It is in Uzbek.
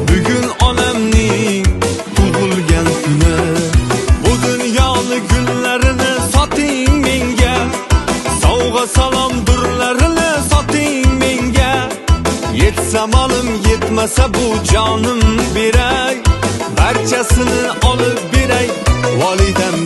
Bugun onamning tug'ilgan kuni. Bu dunyoni gullarini soting menga, sovg'a salom durlarini soting menga. Yetsa molim, yetmasa bu jonim beray, barchasini olib beray volidamga.